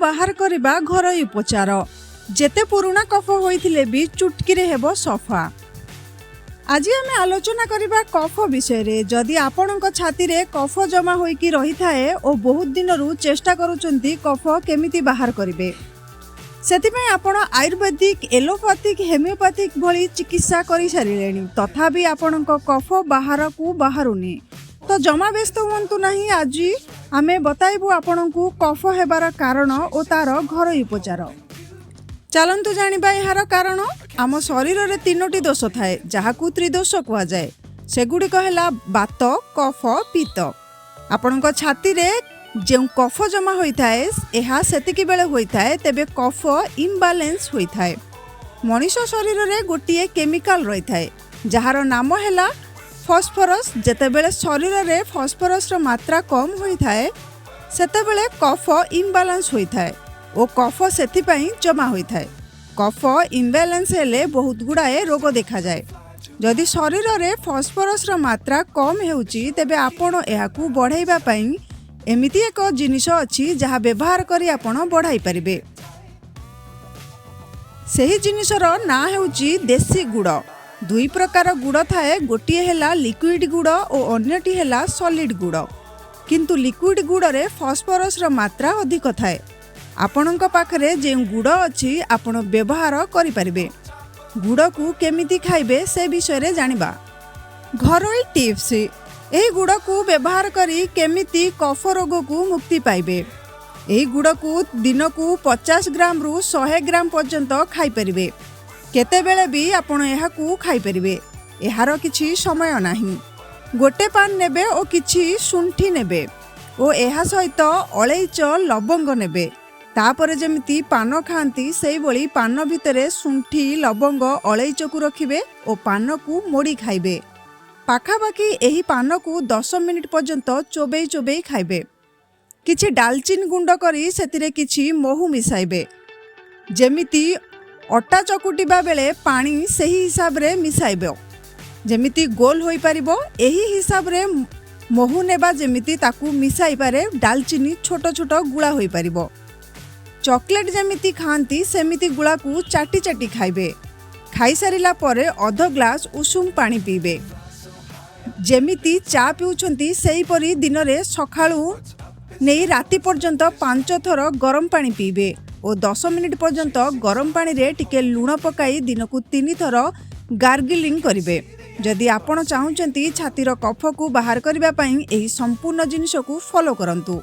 ବାହାର କରିବା ଘରୋଇ ଉପଚାର। ଯେତେ ପୁରୁଣା କଫ ହୋଇଥିଲେ ବି ଚୁଟକିରେ ହେବ ସଫା। ଆଜି ଆମେ ଆଲୋଚନା କରିବା କଫ ବିଷୟରେ। ଯଦି ଆପଣଙ୍କ ଛାତିରେ କଫ ଜମା ହୋଇକି ରହିଥାଏ ଓ ବହୁତ ଦିନରୁ ଚେଷ୍ଟା କରୁଛନ୍ତି କଫ କେମିତି ବାହାର କରିବେ, ସେଥିପାଇଁ ଆପଣ ଆୟୁର୍ବେଦିକ, ଏଲୋପାଥିକ, ହୋମିଓପାଥିକ ଭଳି ଚିକିତ୍ସା କରିସାରିଲେଣି, ତଥାପି ଆପଣଙ୍କ କଫ ବାହାରକୁ ବାହାରୁନି, ତ ଜମା ବ୍ୟସ୍ତ ହୁଅନ୍ତୁ ନାହିଁ। ଆଜି ଆମେ ବତାଇବୁ ଆପଣଙ୍କୁ କଫ ହେବାର କାରଣ ଓ ତାର ଘରୋଇ ଉପଚାର। ଚାଲନ୍ତୁ ଜାଣିବା ଏହାର କାରଣ। ଆମ ଶରୀରରେ ତିନୋଟି ଦୋଷ ଥାଏ, ଯାହାକୁ ତ୍ରିଦୋଷ କୁହାଯାଏ। ସେଗୁଡ଼ିକ ହେଲା ବାତ, କଫ, ପିତ୍ତ। ଆପଣଙ୍କ ଛାତିରେ ଯେଉଁ କଫ ଜମା ହୋଇଥାଏ, ଏହା ସେତିକି ବେଳେ ହୋଇଥାଏ ତେବେ କଫ ଇମ୍ବାଲାନ୍ସ ହୋଇଥାଏ। ମଣିଷ ଶରୀରରେ ଗୋଟିଏ କେମିକାଲ ରହିଥାଏ, ଯାହାର ନାମ ହେଲା ଫସ୍ଫରସ୍। ଯେତେବେଳେ ଶରୀରରେ ଫସ୍ଫରସ୍ର ମାତ୍ରା କମ୍ ହୋଇଥାଏ, ସେତେବେଳେ କଫ ଇମ୍ବାଲାନ୍ସ ହୋଇଥାଏ ଓ କଫ ସେଥିପାଇଁ ଜମା ହୋଇଥାଏ। କଫ ଇମ୍ବାଲାନ୍ସ ହେଲେ ବହୁତ ଗୁଡ଼ାଏ ରୋଗ ଦେଖାଯାଏ। ଯଦି ଶରୀରରେ ଫସ୍ଫରସ୍ର ମାତ୍ରା କମ୍ ହେଉଛି, ତେବେ ଆପଣ ଏହାକୁ ବଢ଼ାଇବା ପାଇଁ ଏମିତି ଏକ ଜିନିଷ ଅଛି, ଯାହା ବ୍ୟବହାର କରି ଆପଣ ବଢ଼ାଇ ପାରିବେ। ସେହି ଜିନିଷର ନାଁ ହେଉଛି ଦେଶୀ ଗୁଡ଼। ଦୁଇ ପ୍ରକାର ଗୁଡ଼ ଥାଏ। ଗୋଟିଏ ହେଲା ଲିକ୍ୱିଡ଼ ଗୁଡ଼ ଓ ଅନ୍ୟଟି ହେଲା ସଲିଡ୍ ଗୁଡ଼। କିନ୍ତୁ ଲିକ୍ୱିଡ଼ ଗୁଡ଼ରେ ଫସ୍ଫରସ୍ର ମାତ୍ରା ଅଧିକ ଥାଏ। ଆପଣଙ୍କ ପାଖରେ ଯେଉଁ ଗୁଡ଼ ଅଛି, ଆପଣ ବ୍ୟବହାର କରିପାରିବେ। ଗୁଡ଼କୁ କେମିତି ଖାଇବେ, ସେ ବିଷୟରେ ଜାଣିବା। ଘରୋଇ ଟିପ୍ସ: ଏହି ଗୁଡ଼କୁ ବ୍ୟବହାର କରି କେମିତି କଫ ରୋଗକୁ ମୁକ୍ତି ପାଇବେ। ଏହି ଗୁଡ଼କୁ ଦିନକୁ 50 ଗ୍ରାମରୁ 100 ଗ୍ରାମ ପର୍ଯ୍ୟନ୍ତ ଖାଇପାରିବେ। କେତେବେଳେ ବି ଆପଣ ଏହାକୁ ଖାଇପାରିବେ, ଏହାର କିଛି ସମୟ ନାହିଁ। ଗୋଟେ ପାନ ନେବେ ଓ କିଛି ଶୁଣ୍ଠି ନେବେ ଓ ଏହା ସହିତ ଅଳେଇଚ, ଲବଙ୍ଗ ନେବେ। ତାପରେ ଯେମିତି ପାନ ଖାଆନ୍ତି, ସେଇଭଳି ପାନ ଭିତରେ ଶୁଣ୍ଠି, ଲବଙ୍ଗ, ଅଳେଇଚକୁ ରଖିବେ ଓ ପାନକୁ ମୋଡ଼ି ଖାଇବେ। ପାଖାପାଖି ଏହି ପାନକୁ 10 ମିନିଟ୍ ପର୍ଯ୍ୟନ୍ତ ଚୋବେଇ ଚୋବେଇ ଖାଇବେ। କିଛି ଡାଲଚିନି ଗୁଣ୍ଡ କରି ସେଥିରେ କିଛି ମହୁ ମିଶାଇବେ। ଯେମିତି ଅଟା ଚକୁଟିବା ବେଳେ ପାଣି, ସେହି ହିସାବରେ ମିଶାଇବ। ଯେମିତି ଗୋଲ ହୋଇପାରିବ, ଏହି ହିସାବରେ ମହୁ ନେବା, ଯେମିତି ତାକୁ ମିଶାଇବାରେ ଡାଲଚିନି ଛୋଟ ଛୋଟ ଗୁଳା ହୋଇପାରିବ। ଚକୋଲେଟ୍ ଯେମିତି ଖାଆନ୍ତି, ସେମିତି ଗୁଳାକୁ ଚାଟି ଚାଟି ଖାଇବେ। ଖାଇସାରିଲା ପରେ ଅଧ ଗ୍ଲାସ୍ ଉଷୁମ ପାଣି ପିଇବେ। ଯେମିତି ଚା ପିଉଛନ୍ତି, ସେହିପରି ଦିନରେ ସକାଳୁ ନେଇ ରାତି ପର୍ଯ୍ୟନ୍ତ ପାଞ୍ଚ ଥର ଗରମ ପାଣି ପିଇବେ ଓ 10 ମିନିଟ୍ ପର୍ଯ୍ୟନ୍ତ ଗରମ ପାଣିରେ ଟିକେ ଲୁଣ ପକାଇ ଦିନକୁ ତିନି ଥର ଗାର୍ଗିଲିଂ କରିବେ। ଯଦି ଆପଣ ଚାହୁଁଛନ୍ତି ଛାତିର କଫକୁ ବାହାର କରିବା ପାଇଁ, ଏହି ସମ୍ପୂର୍ଣ୍ଣ ଜିନିଷକୁ ଫଲୋ କରନ୍ତୁ।